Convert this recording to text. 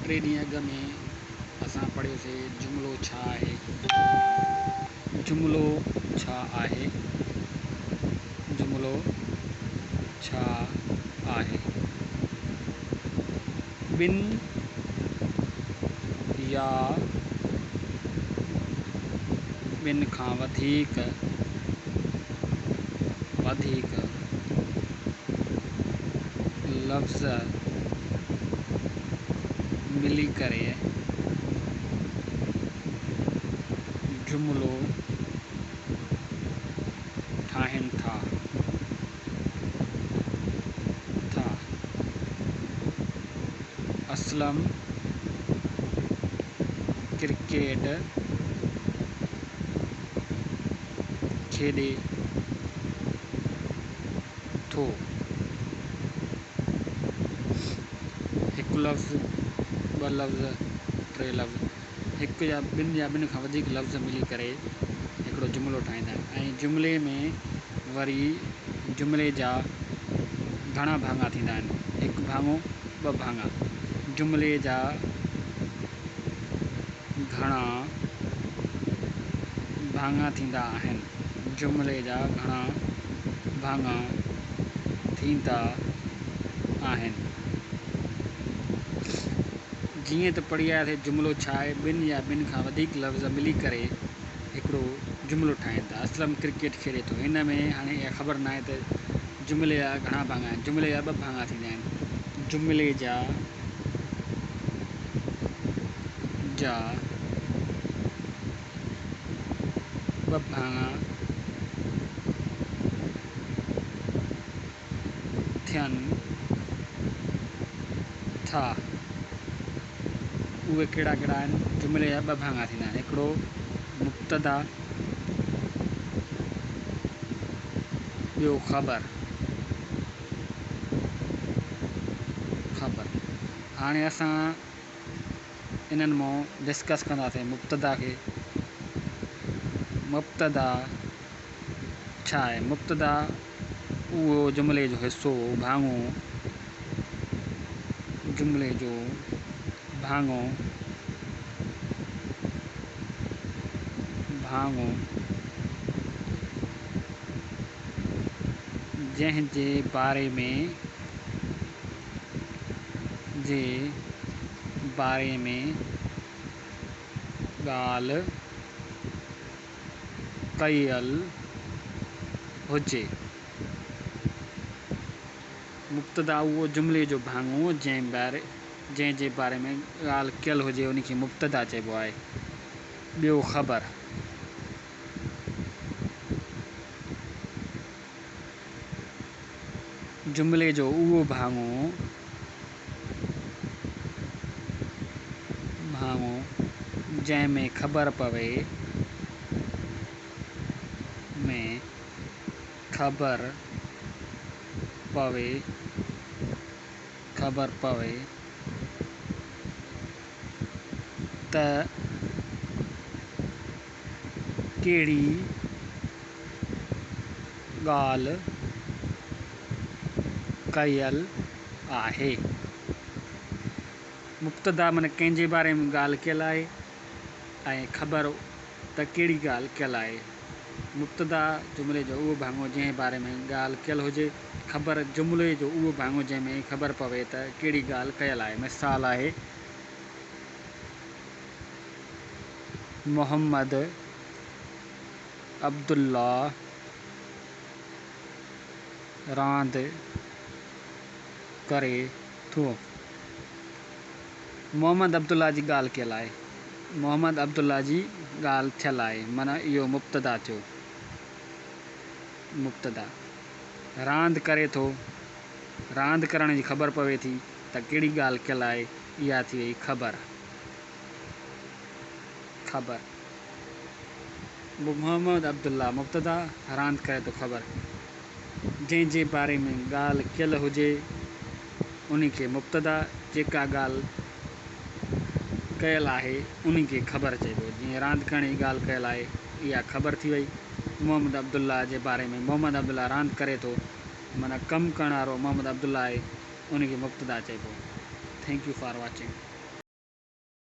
ٽي ڏينهن اڳ ۾ اسان پڙهيوسي جملو ڇا آهي؟ جملو ڇا آهي؟ جملو ڇا آهي؟ ٻن يا ٻن کان وڌيڪ وڌيڪ لفظ ملي ڪري جملو ٺاهين ٿا. ٿا. اسلم ڪرڪيٽ کيڏي ٿو. هڪ لفظ، ٻه لفظ، ٽي لفظ، هڪ يا ٻن يا ٻن کان وڌيڪ لفظ ملي ڪري هڪڙو جملو ٺاهيندا آهن ۽ جملي ۾ وري جملي جا گهڻا ڀاڱا ٿيندا آهن، هڪ ڀاڱو، ٻه ڀاڱا. جملي جا گهڻا ڀاڱا ٿيندا آهن. جملي جا گهڻا ڀاڱا ٿيندا آهن. جيئن ته پڙهي آياسين جملو ڇا آهي؟ ٻن يا ٻن کان وڌيڪ لفظ ملي ڪري هڪڙو جملو ٺاهين ٿا. اسلم ڪرڪيٽ کيڏي ٿو. هن ۾ هاڻي اها خبر ناهي ته جملي جا گهڻا ڀاڱا آهن. جملي جا ٻه ڀاڱا ٿيندا آهن. جملي جا جا ٻه ڀاڱا ٿين ٿا. اهي ڪهڙا ڪهڙا آهن؟ جملي جا ٻه ڀاڱا ٿيندا آهن، هڪڙو مبتدا ٻيو خبر. خبر. هاڻي اسان انهن مان ڊسڪس ڪنداسين مبتدا کي. مبتدا ڇا آهي؟ مبتدا اهو جملي جو حصو، ڀاڱو، جملي جو ڀاڱو، ڀاڱو جنهن جي باري ۾ جي باري ۾ ڳالهه ڪيل هجي. مبتدا اهو جملي جو ڀاڱو جنهن باري جنهن جي باري ۾ ڳالهه ڪيل هجي ان کي مبتدا چئبو آهي. ٻيو خبر. جملي جو اهو ڀاڱو ڀاڱو جنهن ۾ خبر پوي ۾ خبر پوي خبر پوي ته ڪهڙي ڳالهه ڪيل آهي. مبتدا معنيٰ ڪنهن جي باري ۾ ڳالهه ڪيل آهي ۽ خبر ته ڪهڙي ڳالهه ڪيل آهي. مبتدا جملي جو اهو ڀاڱو جنهن باري ۾ ڳالهه ڪيل هجي. خبر جملي جو اهو ڀاڱو جنهن ۾ خبر پوي ته ڪهڙي ڳالهه ڪيل آهي. مثال آهي، محمد عبدالله راند ڪري ٿو. محمد عبدالله جي ڳالهه ڪيل آهي. محمد عبدالله جي ڳالهه ٿيل آهي معنيٰ اهو مبتدا ٿيو. مبتدا راند ڪري ٿو. راند ڪرڻ جي خبر پوي ٿي ته ڪهڙي ڳالهه ڪيل آهي اها ٿي وئي خبر. خبر. محمد عبدالله مبتدا راند ڪري ٿو خبر. جنهن جي باري ۾ ڳالهه ڪيل هجي انهي کي مبتدا، جيڪا ڳالهه ڪيل آهي انهي کي خبر چئبو. جيئن راند ڪرڻ جي ڳالهه ڪيل آهي اها خبر ٿي وئي. محمد عبدالله جي باري ۾ محمد عبدالله راند ڪري ٿو معنيٰ ڪم ڪرڻ وارو محمد عبدالله آهي انهي کي مبتدا چئبو. Thank you for watching.